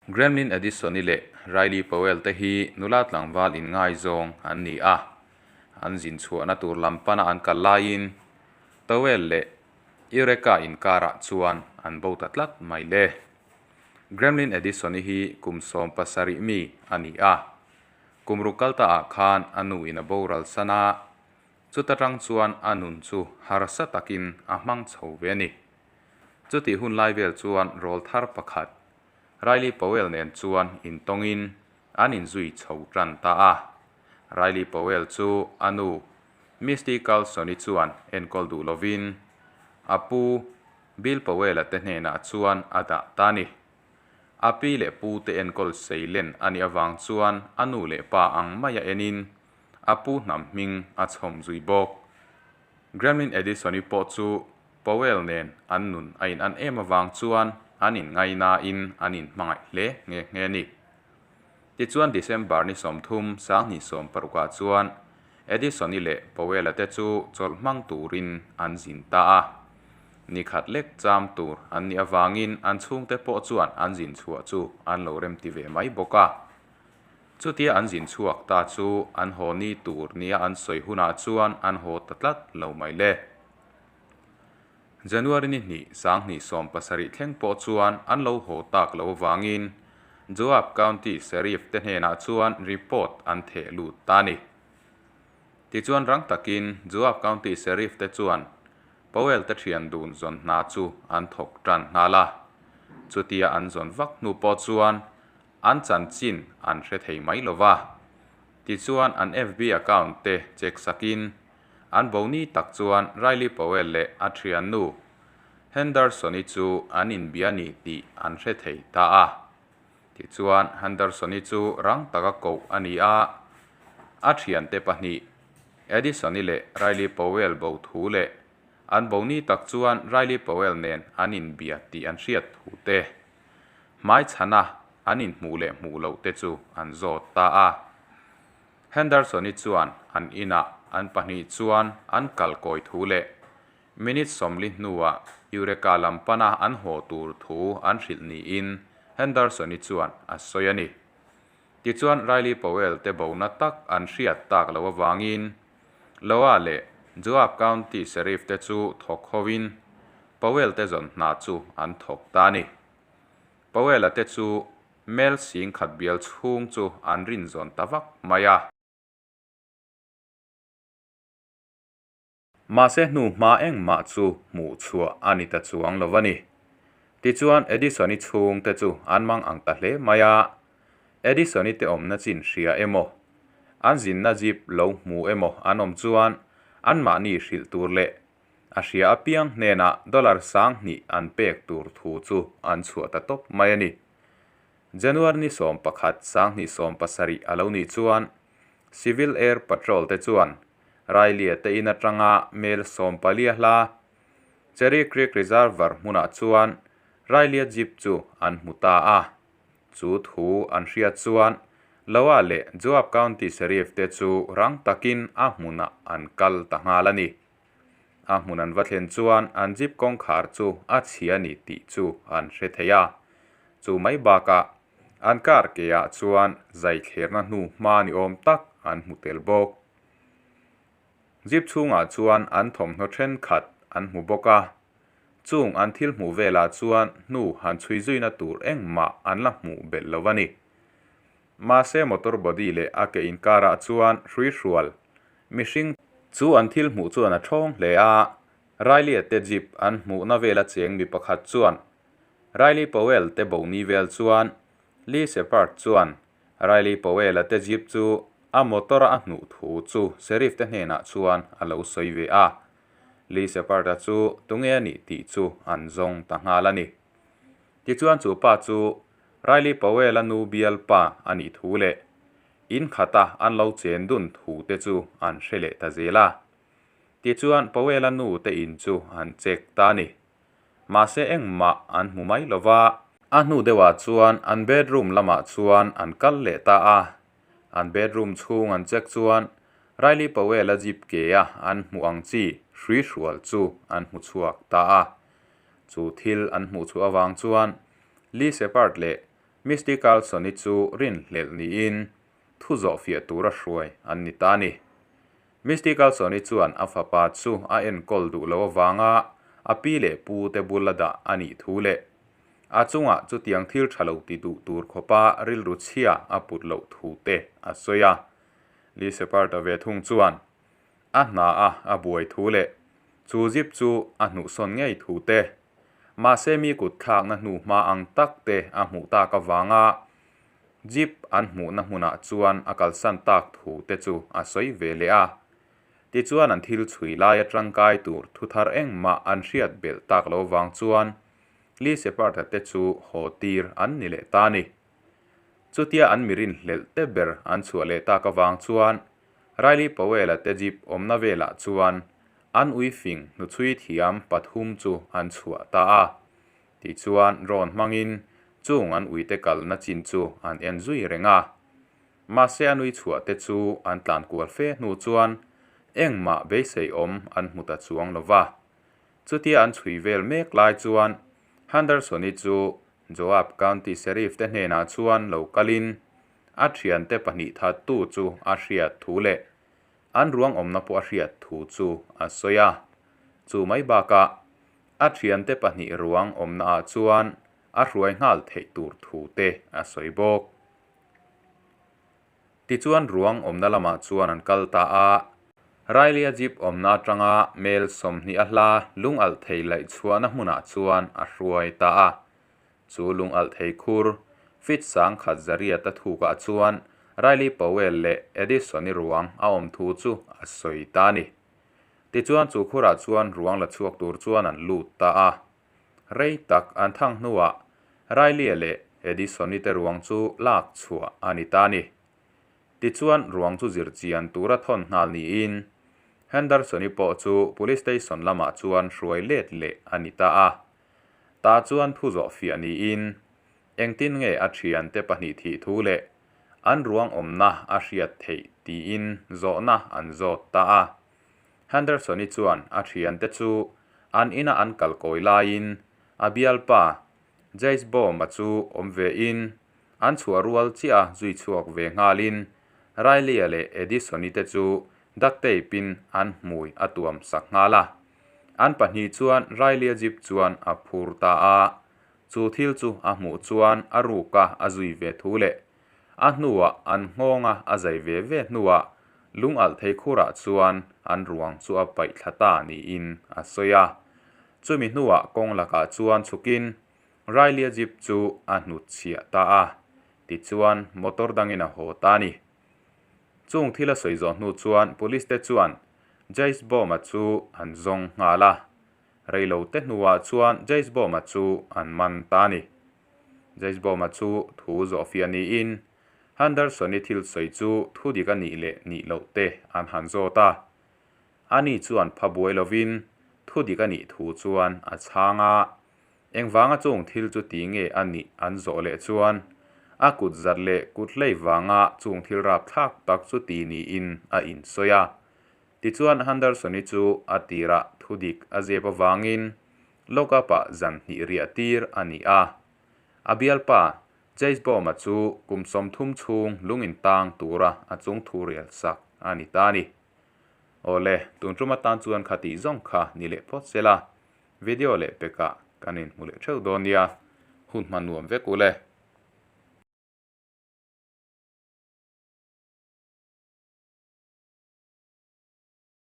Gremlin Edison-i leh Riley Powell te hi nula tlangval inngaizawng an ni a, an zin chhuahna tur lam pana an kal laiin Powell leh Eureka inkarah chuan an bo ta tlat mai le. Gremlin Edison-i hi kum 17 mi a ni a, kum ruk kal taah khan a nu in a boral san a, chuta tang chuan a nun chu harsa takin a hmang chho ve a ni. Chutih hun lai vel chuan rawlthar pakhat Riley Powell nen chuan intawngin an inzui chho tan ta a. Riley Powell chu a nu Misty Carlson-i chuan enkawl duh lovin a pu Bill Powell-a te hnenah chuan a dah ta a ni. A pi leh pu te enkawl seilen a nih avang chuan a nu leh pa ang maia enin a pu hnam hming a chhawm zui bawk. Gremlin Edison-i pawh chu Powell nen an nun a in an em avang chuan an in ngainain an in hmangaih hle nghe nghe a ni. Tichuan December ni 30 2016ah chuan Edison-i leh Powell-a te chu chawlh hmang turin an zin ta a. Ni khat lek cham tur an nih avangin an chhungte pawh chuan an zin chhuah chu an lo remti ve mai bawk a. Chutia an zin chhuak ta chu an haw ni tur nia an sawi hunah chuan an haw ta tlat lo mai le. January ni hnih 2017 thleng pawh chuan an lo haw tak lo avangin Joab County Sheriff te hnenah chuan report an theh lut ta a ni. Tichuan rang takin Joab County Sheriff te chuan Powell te thian dun zawn hna chu an thawk tan nghal a. Chutia an zawn vak hnu pawh chuan an chanchin an hre thei mai lo va. Tichuan an FB account te check sakin an bo ni tak chuan Riley Powell leh a thiannu Henderson-i chu an inbia ni tih an hre thei ta a. Tichuan Henderson-i chu rang taka koh a ni a, a thiante pahnih Edison-i leh Riley Powell bo thu leh an bo ni tak chuan Riley Powell nen an inbia tih an hriat thu te, hmaichhana an inhmuh leh hmuh loh te chu an zawt ta a. Henderson-i chuan an inah an pahnih chuan an kal kawi thu leh minute 40 hnuah Eureka lam pana an haw tur thu an hrilh niin Henderson-i chuan a sawi a ni. Tichuan Riley Powell te bona tak an hriat tak loh avangin Loa leh Joab County Sheriff te chu thawk hovin Powell te zawn hna chu an thawk ta a ni. Powell-a te chu mel 10,000 bial chhung chu an rin zawn ta vak mai a. Mahse hnu hma engmah chu hmuh chhuah a ni ta chuang lo a ni. Tichuan Edison-i chhung te chu an mang ang ta hle mai a. Edison-i te awmna chin hria emaw, an zinna jeep lo hmu emaw an awm chuan anmahni hrilh tur leh a hria apiang hnenah dollar 2000 an pek tur thu chu an chhuah ta tawp mai a ni. January ni 11 2017 a lo nih chuan Civil Air Patrol te chuan Riley-a te in atanga mel 14 a hla Cherry Creek Reservoir hmunah chuan Riley-a jeep chu an hmu ta a. Chu thu an hriat chuan Loa leh Joab County Sheriff te chu rang takin a hmunah an kal ta nghal a ni. A hmun an va thlen chuan an jeep kawngkhar chu a chhia ni tih chu an hre thei a. Chu mai bakah an car keah chuan zai thlerna hnu hma ni awm tak an hmu tel bawk. Jeep chhungah chuan an thawmhnaw thenkhat an hmu bawk a. Chung an thil hmuh velah chuan hnu han chhui zuina tur engmah an la hmuh belh lo a ni. Mahse motor body leh a ke inkarah chuan hruihrual mihring chu an thil hmuh chuan a thawng hle a. Riley-a te jeep an hmuhna vela cheng mi pakhat chuan Riley Powell te bo ni vel chuan Lee Shepherd chuan Riley Powell-a te jeep chu a motor-a a hnuh thu chu Sheriff te hnenah chuan a lo sawi ve a. Lee Shepherd-a chu tunge a nih tih chu an zawng ta nghal a ni. Tichuan chu pa chu Riley Powell-a nu bial pa a nih thu leh in khata an lo chen dun thu te chu an hre leh ta zel a. Tichuan Powell-a nu te in chu an check ta a ni. Mahse engmah an hmu mai lo va. A hnu deuhah chuan an bedroom lamah chuan an kal leh ta a. An bedroom chhung an check chuan Riley Powell-a jeep ke-a an hmuh ang chi hruihrual chu an hmu chhuak ta a. Chu thil an hmuh chhuah avang chuan Lee Shepherd leh. Misty Carlson-i chu rinhlelh niin thu zawhfiah tura hruai an ni ta a ni. Misty Carlson-i chuan a fapa chu a enkawl duh loh avanga a pi leh pu te bula dah a nih thu leh a chungah chutiang thil tha lo ti duh tur khawpa rilru chhia a put loh thu te a sawi a. Lee Shepherd-a ve thung chuan a hna a a buai thu leh chu zip chu a hnuhsawn ngei thu te, mahse mi kut thlakna hnu hma ang tak te a hmuh tak avanga Jeep an hmuhna hmunah chuan a kalsan tak thu te chu a sawi ve leh a. Tichuan an thil chhui laia tangkai tur thu thar engmah an hriat belh tak lo vang chuan Lee Shepherd-a te chu haw tir an ni leh ta a ni. Chutia an mi rinhlelh te ber an chhuah leh tak avang chuan Riley Powell-a te Jeep awmna velah chuan an ui fing hnuchhui thiam pathum chu an chhuah ta a. Tichuan drone hmangin chung an uite kalna chin chu an en zui reng a. Mahse an ui chhuah te chu an tlan kual fe hnu chuan engmah beisei awm an hmu ta chuang lo va. Chutia an chhui vel mek lai chuan Henderson-i chu Joab County Sheriff te hnenah chuan lo kalin a thiante pahnih thattu chu a hriat thu leh an ruang awmna pawh a hriat thu chu a sawi a. Chu mai bakah A thiante pahnih ruang awmnaah chuan a hruai nghal theih tur thu te a sawi bawk. Tichuan ruang awmna lamah chuan an kal ta a, Riley-a jeep awmna atanga mel 20 a hla lung alh thei laih chhuahna hmunah chuan a hruai ta a. Chu lung alh thei khur, feet 1800 thukah chuan Riley Powell leh Edison-i ruang a awm thu chu a sawi ta a ni. Tichuan chu khurah chuan ruang la chhuak tur chuan an lut ta a. Rei tak an thang hnuah Riley-a leh Edison-i te ruang chu lak chhuah a ni ta a ni. Tichuan ruang chu zir chian tura thawn nghal niin Henderson-i pawh chu Police Station lamah chuan hruai let leh a ni ta a. Tah chuan thu zawh fiah niin engtin nge a thiante pahnih thih thu leh An ruang awmna a hriat theih tiin zawhna an zawt ta a. Henderson-i chuan a thiante chu an ina an kal kawi laiin a bialpa Jace Bohm-a chu awm vein an chhuah rual chiah a zui chhuak ve nghalin Riley-a leh Edison-i te chu duct tape-in an hmui a tuam sak nghal a. An pahnih chuan Riley-a jeep chuan a phur ta a. Chu thil chu a hmuh chuan a ruka a zui ve thu leh a hnuah an nghawnga a zai ve ve hnuah lung alh thei khurah chuan an ruang chu a paih thla ta niin a sawi a. Chumi hnuah kawng lakah chuan chhukin Riley-a jeep chu a hnutchhiah ta a, tichuan motor dangin a haw ta a ni. Chung thil a sawi zawh hnu chuan police te chuan Jace Bohm-a chu an zawng nghal a. Reilo te hnuah chuan Jace Bawma chu an man ta a ni. Jace Bawma chu thu zawhfiah niin Henderson-i thil sawi chu thu dik a nih leh nih loh te an han zawt a. Ani chuan pha buai lovin thu dik a nih thu chuan a chhang a. Engvanga chung thil chu ti nge a nih an zawh leh chuan a kut zat leh kut hlei vanga chung thil rapthlak tak chu ti niin a insawi a. Tichuan Henderson-i chu a tirah thudik a zep avangin lock-up-ah zan hnih riah tir a ni a. A bialpa, Chase Bohm-a chu kum 30 chhung lung intang tura a chung thu rial sak a ni ta a ni. Awle, tun tum atan chuan kha tih zawng kha ni leh phawt se la, video leh pekah kan inhmu leh theuh dawn nia, hun hman nuam vek u le.